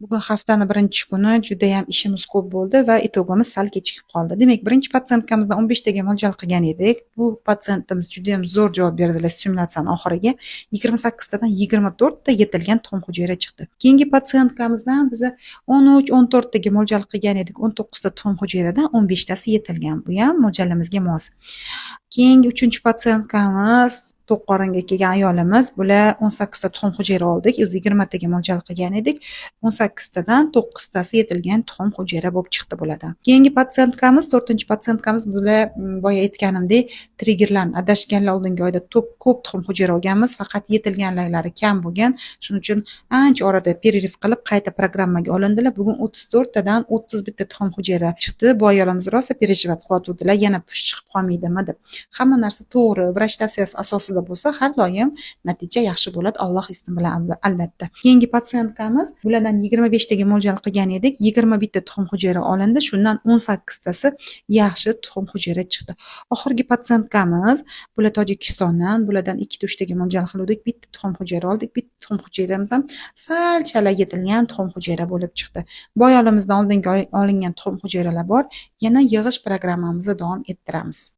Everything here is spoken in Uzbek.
Bugun haftani birinchi kuni, judayam ishimiz ko'p bo'ldi va итог imiz sal kechikib qoldi. Demak, birinchi пациентка mizdan 15 taga mo'ljal qilgan edik. Bu patsientimiz judayam zo'r javob berdilar stimulyatsiyani oxiriga. 28 tadan 24 ta yetilgan tuxum hujayra chiqdi. Keyingi пациентка mizdan biza 13, 14 taga mo'ljal qilgan edik. 19 ta tuxum hujayradan 15 tasi yetilgan. Bu ham mo'ljalimizga mos. Keyingi uchinchi пациентка miz, to'q qoringa kelgan ayolimiz, bular 18 ta tuxum hujayra oldik. O'zi 20 taga mo'ljal qilgan edik. 18 tadan 9 tasi yetilgan tuxum hujayra bo'lib chiqdi bulardan. Keyingi пациентка miz, to'rtinchi пациентка miz, bular boya aytganimdek, triggerlarni adashganlar, oldingi oyda ko'p tuxum hujayra olganmiz, faqat yetilganlari kam bo'lgan. Shuning uchun ancha orada перерыв qilib, qayta programmaga olindilar. Bugun 34 tadan 31 ta tuxum hujayra chiqdi. Bu ayolimiz rosa переживать qilyotgandilar, yana push chiqib qolmaydimi deb. Hamma narsa to'g'ri, vrach tavsiyasi asosida bo'lsa, har doim natija yaxshi bo'ladi, Alloh izni bilan albatta. Keyingi пациентка miz, bulardan 25 taga mo'ljal qilgan edik. 21 ta tuxum hujayra olindi. Shundan 18 tasi yaxshi tuxum hujayra chiqdi. Oxirgi пациентка miz, bular Tojikistondan, bulardan 2 ta, 3 taga mo'ljal qiluvdik. Bitta tuxum hujayra oldik. Bitta tuxum hujayramiz ham sal chala yetilgan tuxum hujayra bo'lib chiqdi. Bu ayolimizdan oldingi oy olingan tuxum hujayralar bor. Yana yig'ish programmamizni davom ettiramiz.